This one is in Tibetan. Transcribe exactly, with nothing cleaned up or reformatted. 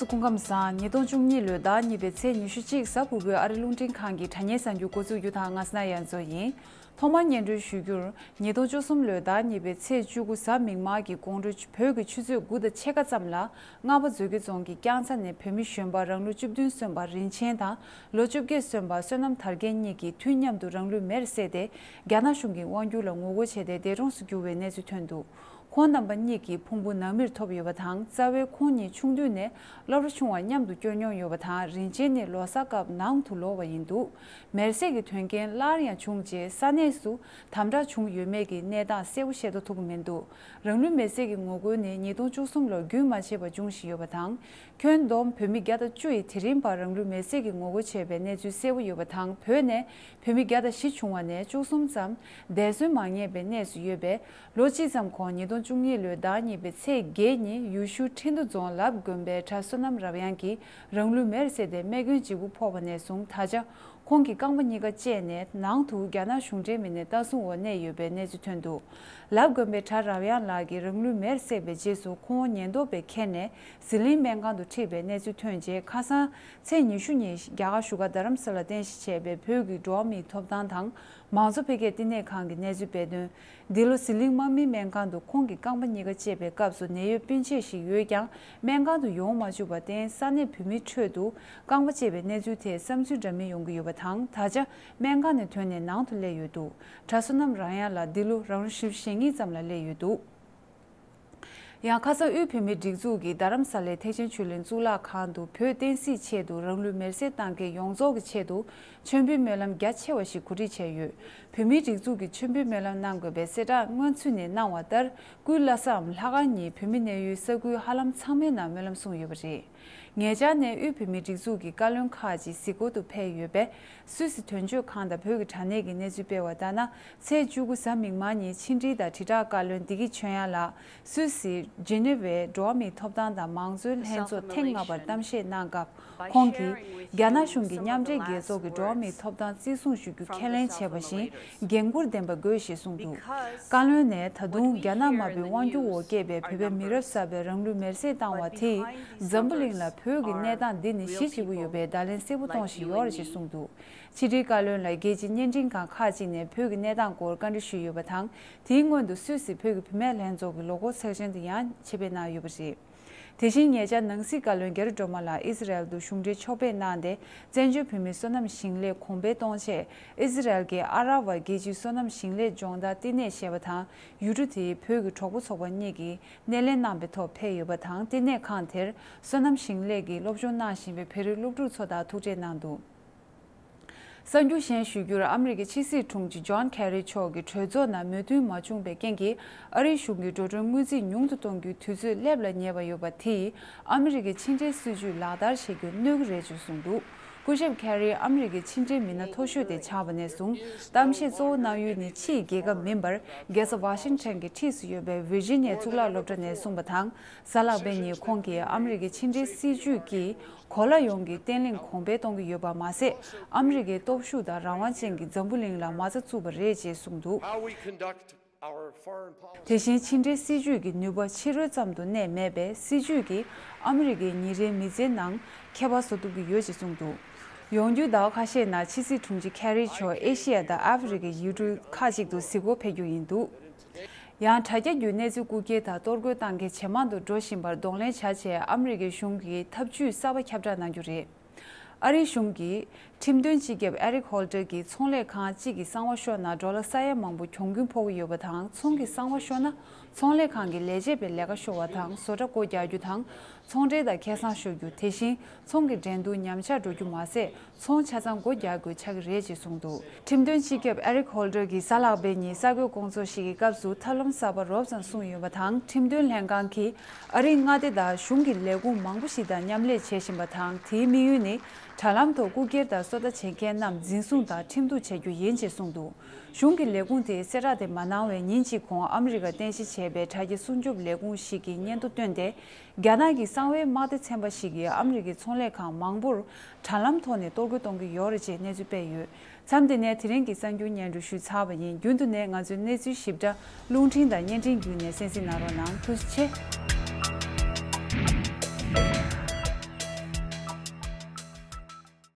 སྐུ་ཁམས་བཟང་། ཉིས་སྟོང་བཅུ་གཉིས་ལོའི་ཟླ་གཉིས་པའི་ཚེས་ཉི་ཤུ་གཅིག་གཟའ་ཕུར་བུའི་ཨ་རི་རླུང་འཕྲིན་ཁང་གི་དྲ་བརྙན་གསར་འགྱུར་འགོ་འཛུགས་རྒྱུ་དང་། ང་སྣ་ཡ་མཚོ་ཡིན། ཐོག་མར་སྙན་སྒྲོན་ཞུ་རྒྱུར། ཉིས་སྟོང་བཅུ་གསུམ་ལོའི་ཟླ་གཉིས་པའི་ཚེས་བཅུ་དགུ་གཟའ་མིག་དམར་གྱི་དགོང་དྲོ་བོད་ཀྱི་ཆུ་ཚོད་དགུ་དང་ཕྱེད་ཀ་ཙམ་ལ། རྔ་པ་མཛོད་དགེ་རྫོང་གི་རྐྱང་ཚ་ནས་བོད་མི་གཞོན་པ་རང་ལོ་བཅུ་བདུན་སོན་པ་རིན་ཆེན་དང་། ལོ་བཅོ་བརྒྱད་སོན་པ་བསོད་ནམས་དར་རྒྱས་གཉིས་ཀྱིས་དུས་མཉམ་དུ་རང་ལུས་མེར་བསྲེགས་ཏེ། རྒྱ་ནག་གཞུང་གི་དབང་སྒྱུར་ལ་ངོ་རྒོལ་བྱས་ཏེ་འདས་གྲོངས་སུ་གྱུར་བའི་གནས་ཚུལ་ཐོན་འདུག་ཁོང་རྣམ་པ་གཉིས་ཀྱི་ཕུང་པོ་ནང་མིར་ཐོབ་ཡོད་པ་དང་། རྩ་བའི་ཁོང་གཉིས་ཆུང་དུས་ནས་སློབ་གྲྭ་ཆུང་བ་མཉམ་དུ་བསྐྱོད་མྱོང་ཡོད་པ་དང་། རིན་ཆེན་ནི་ལོ་གསར་སྐབས་ནང་དུ་ལོག་པ་ཡིན་འདུག་མེར་སྲེག་གི་དོན་རྐྱེན་སླར་ཡང་བྱུང་རྗེས། ས་གནས་སུ་དམ་དྲག་བྱུང་ཡོད་མེད་ཀྱི་གནས་སྟངས་གསལ་པོ་ཤེས་རྟོགས་ཐུབ་ཀྱི་མི་འདུག་རང་ལུས་མེར་སྲེག་གི་ངོ་རྒོལ་ནི་ཉིས་སྟོང་བཅུ་གསུམ་ལོར་རྒྱུན་མ་ཆད་པར་འབྱུང་བཞིན་ཡོད་པ་དང་། ཁྱོན་བསྡོམས་བོད་མི་བརྒྱ་དང་བཅུ་ཡིས་དེ་རིང་བར་རང་ལུས་མེར་སྲེག་གི་ངོ་རྒོལ་བྱས་པའི་གནས་ཚུལ་གསལ་པོ་ཡོད་པ་དང་། བོད་ནས་བོད་མི་བརྒྱ་དང་བཞི་བྱུང་བ་ནས་བཅུ་གསུམ་ཙམ་འདས་གསོན་མ་རྙེད་པའི་གནས་སུ་ཡོད་པས། ལོ་གཅིག་ཙམ་གོང་ཉིས་སྟོང་བཅུ་གཉིས་ལོའི་ཟླ་གཉིས་པའི་ཚེས་བརྒྱད་ཉིན་ཡུལ་ཤུལ་ཁྲིན་ཏུ་རྫོང་ལབ་དགོན་པའི་གྲྭ་བསོད་ནམས་རབ་ཡངས་ཀྱིས་རང་ལུས་མེར་བསྲེགས་ཏེ་རྨས་སྐྱོན་ལྗིད་པོ་ཕོག་པ་ནས་བཟུང་ད་ཆ། ཁོང་གི་རྐང་པ་གཉིས་ཀ་བཅད་ནས་ནང་དུ་རྒྱ་ནག་གཞུང་འབྲེལ་མི་སྣའི་ལྟ་སྲུང་འོག་གནས་ཡོད་པའི་གནས་ཚུལ་ཐོན་འདུག་ལབ་དགོན་པའི་གྲྭ་རབ་ཡངས་ལགས་ཀྱིས་རང་ལུས་མེར་བསྲེགས་པའི་རྗེས་སུ་ཁོང་ཉེན་རྟོག་པས་ཁྱེར་ནས་ཟི་ལིང་སྨན་ཁང་དུ་ཁྲིད་པའི་གནས་ཚུལ་ཐོན་རྗེས། ཁ་སང་ཚེས་ཉི་ཤུ་ཉིན་རྒྱ་གར་བཞུགས་སྒར་རྡ་རམ་ས་ལར་རྟེན་གཞི་བྱས་པའི་བོད་ཀྱི་འགྲོ་བ་མིའི་ཐོབ་ཐང་དང་མང་གཙོ་འཕེལ་རྒྱས་བསྟི་གནས་ཁང་གིས་གནས་ཚུལ་སྤེལ་དོན། འདི་ལོ་ཟི་ལིང་དམག་མིའི་སྨན་ཁང་དུ་ཁོང་གི་རྐང་པ་གཉིས་ཀ་བཅད་པའི་སྐབས་སུ་ནད་ཡོད་སྤུན་མཆེད་ཞིག་ཡོད་ཀྱང་སྨན་ཁང་དུ་ཡོང་མ་བཅུག་པར་བརྟེན། ས་གནས་བོད་མིའི་ཁྲོད་དུ་རྐང་པ་བཅད་པའི་གནས་ཚུལ་ཐད་བསམ་ཚུལ་འདྲ་མིན་ཡོང་གི་ཡོད་པ་དང་། ད་ཆ་སྨན་ཁང་ནས་ཐོན་ནས་ནང་དུ་སླེབས་ཡོད་འདུག་གྲྭ་བསོད་ནམས་རང་ཡང་ལགས་འདི་ལོ་རང་ལོ་བཞི་བཅུ་ཞེ་གཉིས་ཙམ་ལ་སླེབས་ཡོད་འདུག་ཡང་ཁ་སང་དབུས་བོད་མིའི་སྒྲིག་འཛུགས་ཀྱིས་རྡ་རམ་ས་ལའི་ཐེག་ཆེན་ཆོས་གླིང་གཙུག་ལག་ཁང་དུ་བོད་བསྟན་སྲིད་ཆེད་དུ་རང་ལུས་མེར་སྲེག་བཏང་མཁན་ཡོངས་རྫོགས་ཀྱི་ཆེད་དུ་མཆོད་འབུལ་སྨོན་ལམ་རྒྱ་ཆེ་བ་ཞིག་གོ་སྒྲིག་བྱས་ཡོད། བོད་མིའི་སྒྲིག་འཛུགས་ཀྱིས་མཆོད་འབུལ་སྨོན་ལམ་གནང་དགོས་པའི་གསལ་བསྒྲགས་སྔོན་ཚུད་ནས་གནང་བ་ལྟར། སྐུའི་བླ་གཟའའམ་ལྷག་དཀར་ཉིན་བོད་མི་གནས་ཡུལ་ས་ཁུལ་ཧ་ལམ་ཚང་མའི་ནང་སྨོན་ལམ་གསུངས་ཡོད་པ་རེད། ཉེ་ཆར་ནས་དབུས་བོད་མིའི་སྒྲིག་འཛུགས་ཀྱི་བཀའ་བློན་ཁག་ཅིག་གཟིགས་སྐོར་དུ་ཕེབས་ཡོད་པས། སུད་སི་དོན་གཅོད་ཁང་དང་བོད་ཀྱི་དྲ་གནས་ཀྱིས་གནས་ཚུལ་སྤེལ་བ་ལྟར་ན། ཚེས་བཅུ་དགུ་གཟའ་མིག་དམར་ཉིན་ཕྱི་འབྲེལ་དང་དྲིལ་བསྒྲགས་བཀའ་བློན་བདེ་སྐྱིད་ཆོས་དབྱངས་ལགས་སུད་སིའི་ཇི་ནི་ཝའི་འགྲོ་བ་མིའི་ཐོབ་ཐང་དང་མང་གཙོའི་ལྷན་ཚོགས་ཐེངས་ལྔ་པར་གཏམ་བཤད་གནང་སྐབས། ཁོང་གིས་རྒྱ་ནག་གཞུང་གིས་མཉམ་འབྲེལ་རྒྱལ་ཚོགས་ཀྱི་འགྲོ་བ་མིའི་ཐོབ་ཐང་བརྩི་སྲུང་ཞུ་རྒྱུ་ཁས་ལེན་བྱས་པ་བཞིན་འགན་འཁུར་ལྡན་པ་དགོས་ཞེས་གསུངས་འདུག་བཀའ་བློན་ནས། ད་དུང་རྒྱ་ནག་དམར་པོའི་དབང་སྒྱུར་འོག་སྐྱེས་པའི་བོད་པའི་མི་རབས་གསར་པས་རང་ལུས་མེར་སྲེག་བཏང་བ་དེས་འཛམ་བུ་གླིང་ལ་བོད་ཀྱི་གནས་སྟངས་འདི་ནི་གཞི་བྱེད་ཀྱི་ཡོད་པའི་བརྡ་ལན་གསལ་པོ་གཏོང་བཞིན་ཡོད་རེད་ཅེས་གསུངས་འདུག་ཕྱི་དྲིལ་བཀའ་བློན་ལ་རྒྱལ་སྤྱིའི་བརྙན་འཕྲིན་ཁང་ཁག་ཅིག་ནས་བོད་ཀྱི་གནས་སྟངས་སྐོར་བཀའ་འདྲི་ཞུས་ཡོད་པ་དང་། དེའི་སྔོན་དུ་སུད་སི་བོད་ཀྱི་བུད་མེད་ལྷན་ཚོགས་ཀྱི་ལོ་འཁོར་ཚེགས་ཆེན་དུ་ཡང་ཆེད་ཕེབས་གནང་ཡོད་པ་རེད། དེ་བཞིན་ཉེ་ཆར་ནང་སྲིད་བཀའ་བློན་རྒྱ་རི་སྒྲོལ་མ་ལགས་ཨི་ཟི་རལ་དུ་གཞུང་འབྲེལ་ཕྱོགས་ཕེབས་གནང་སྟེ། བཙན་བྱོལ་བོད་མིའི་བསོད་ནམས་ཞིང་ལས་གོང་འཕེལ་གཏོང་ཆེད་ཨི་ཟི་རལ་གྱི་ཨ་ར་བ་རྒྱལ་སྤྱིའི་བསོད་ནམས་ཞིང་ལས་སྦྱོང་བརྡར་བསྟི་གནས་ཞེས་པ་དང་ཡུལ་གྲུ་དེའི་བོད་ཀྱི་གྲོགས་པོ་ཚོགས་པ་གཉིས་ཀྱིས་སྣེ་ལེན་གནང་པའི་ཐོག་ཕེབས་ཡོད་པ་དང་། བསྟི་གནས་ཁང་དེར་བསོད་ནམས་ཞིང་ལས་ཀྱི་སློབ་སྦྱོང་གནང་བཞིན་པའི་བོད་རིགས་སློབ་ཕྲུག་ཚོ་དང་ཐུག་འཕྲད་གནང་འདུག་གསར་འགྱུར་གཞན་ཞུ་རྒྱུར། ཨ་མི་རི་ཀའི་ཕྱི་སྲིད་དྲུང་ཆེ་ཇོན་ཁེ་རི་མཆོག་གིས་གྲོས་ཚོགས་ནང་མོས་མཐུན་མ་བྱུང་བའི་རྐྱེན་གྱིས། ཨ་རིའི་གཞུང་གིས་འགྲོ་གྲོན་དངུལ་རྩིས་ཉུང་དུ་གཏོང་རྒྱུའི་དུས་ཚོད་སླེབས་ལ་ཉེ་བ་ཡོད་པ་དེས། ཨ་མི་རི་ཀའི་ཕྱི་འབྲེལ་སྲིད་ཇུས་ལག་བསྟར་བྱེད་རྒྱུར་གནོད་ཀྱི་རེད་ཅེས་གསུངས་འདུག་སྐུ་ཞབས་ཁེ་རི་ཨ་མི་རི་ཀའི་ཕྱི་འབྲེལ་མི་སྣ་མཐོ་ཤོས་དེ་ཆགས་པ་ནས་བཟུང་། གཏམ་བཤད་གཙོ་བོ་གནང་ཡུལ་ནི་ཕྱིའི་རྒྱལ་ཁབ་མིན་པར། རྒྱལ་ས་ཝ་ཤིང་ཊོན་གྱི་འཁྲིས་སུ་ཡོད་པའི་ཝིར་ཇི་ནི་ཡའི་གཙུག་ལག་སློབ་གྲྭ་ནས་གསུངས་པ་དང་། གཟའ་ལྷག་པའི་ཉིན་ཁོང་གིས་ཨ་མི་རི་ཀའི་ཕྱི་འབྲེལ་སྲིད་ཇུས་ཀྱིས། གོ་ལ་ཡོངས་ཀྱི་བརྟན་ལྷིང་གོང་འཕེལ་གཏོང་གི་ཡོད་པ་མ་ཟད། ཨ་མི་རི་ཀའི་སྟོབས་ཤུགས་དང་རང་དབང་ཅན་གྱི་འཛམ་བུ་གླིང་ལ་མ་རྩ་བཙུགས་པ་རེད་ཅེས་གསུངས་འདུག How we conduct our foreign policy. དེ་བཞིན་ཕྱི་འབྲེལ་སྲིད་ཇུས་ཀྱི་ནུས་པ་ཕྱི་རོལ་ཙམ་དུ་གནས་མེད་པས། སྲིད་ཇུས་ཀྱིས་ཨ་མི་རི་ཀའི་ཉིན་རེའི་མི་ཚེའི་ནང་ཁྱད་པར་བཟོ་ཐུབ་ཀྱི་ཡོད་ཅེས་གསུངས་འདུག་ཡོང་རྒྱུའི་ཟླ་བ་ཁ་ཤས་ནང་ཕྱི་སྲིད་དྲུང་ཆེ་ཁེ་རི་མཆོག་ཨེ་ཤི་ཡ་དང་ཨ་ཧྥེ་རི་ཁའི་ཡུལ་གྲུ་ཁག་ཅིག་ཏུ་གཟིགས་སྐོར་ཕེབས་རྒྱུ་ཡིན་འདུག་ཡང་དྲ་རྒྱ་བརྒྱུད་གནས་ཚུལ་རྐུ་འཁྱེར་དང་གཏོར་རྒོལ་བཏང་མཁན་ཇེ་མང་དུ་འགྲོ་བཞིན་པར་གདོང་ལེན་བྱ་ཆེད། ཨ་མི་རི་ཀའི་གཞུང་གིས་ཐབས་ཇུས་གསར་པ་ཁྱབ་བསྒྲགས་གནང་རྒྱུ་རེད། ཨ་རིའི་གཞུང་གིས་ཁྲིམས་དོན་སྤྱི་ཁྱབ་ཨེ་རིག་ཧོལ་ཏེར་གྱིས་ཚོང་ལས་ཁང་གཅིག་གི་གསང་བ་ཤོར་ན་ཌོ་ལར་ས་ཡ་མང་པོ་གྱོང་གུན་ཕོག་གི་ཡོད་པ་དང་། ཚོང་གི་གསང་བ་ཤོར་ན་ཚོང་ལས་ཁང་གི་ལས་བྱེད་པའི་ལས་ཀ་ཤོར་བ་དང་། བཟོ་གྲྭ་སྒོ་རྒྱག་རྒྱུ་དང་། ཚོང་འབྲེལ་དང་ཁེ་བཟང་ཤོར་རྒྱུ། དེ་བཞིན་ཚོང་གི་འགྲན་བསྡུར་ཉམས་ཆག་འགྲོ་རྒྱུ་མ་ཟད། ཚོང་ཆ་ཚང་སྒོ་རྒྱག་དགོས་ཆགས་ཀྱི་རེད་ཅེས་གསུངས་འདུག་ཁྲིམས་དོན་སྤྱི་ཁྱབ་ཨེ་རིག་ཧོལ་ཏེར་གྱིས་གཟའ་ལྷག་པའི་ཉིན་གསར་འགོད་སྐོང་ཚོགས་ཤིག་གི་སྐབས་སུ་ཐབས་ལམ་གསར་པ་རོབ་ཙམ་གསུངས་ཡོད་པ་དང་། ཁྲིམས་དོན་ལྷན་ཁང་གིས་ཨ་རིའི་མངའ་སྡེ་དང་གཞུང་གི་ལས་ཁུངས་མང་པོ་ཞིག་དང་མཉམ་ལས་བྱེད་བཞིན་པ་དང་། དེའི་དམིགས་ཡུལ་ནི་དྲ་ལམ་ཐོག་རྐུ་འཁྱེར་དང་སོ་ལྟ་བྱེད་མཁན་རྣམས་འཛིན་བཟུང་དང་ཁྲིམས་གཏུག་བྱ་རྒྱུ་ཡིན་ཅེས་གསུངས་འདུག་གཞུང་གི་ལས་ཁུངས་དེས་གསལ་བསྒྲགས་དེ་མ་གནང་བའི་ཉིན་གཅིག་གོང་ཨ་མི་རི་ཀར་རྟེན་གཞི་བྱས་པའི་དྲ་རྒྱའི་སྲུང་སྐྱོབ་ལས་ཁུངས་ཤིག་གིས་སྙན་ཐོ་བཏོན་ཏེ། རྒྱ་ནག་གི་གསང་བའི་དམག་སྡེ་ཚན་པ་ཞིག་གིས་ཨ་མི་རི་ཀའི་ཚོང་ལས་ཁང་མང་པོར་དྲ་ལམ་ཐོག་ནས་གཏོར་རྒོལ་གཏོང་གི་ཡོད་རེད་ཅེས་གནས་ཚུལ་སྤེལ་ཡོད། མཚམས་འདི་ནས་དེ་རིང་གི་གསར་འགྱུར་སྙན་སྒྲོན་ཞུས་ཚར་བ་ཡིན། རྒྱུན་དུ་ནས་ང་ཚོའི་གནས་ཚུལ་ཞིབ་ཕྲ་རླུང་འཕྲིན་དང་བརྙན་འཕྲིན་བརྒྱུད་ནས་གསན་གཟིགས་གནང་རོགས་གནང་། ཐུགས་རྗེ་ཆེ།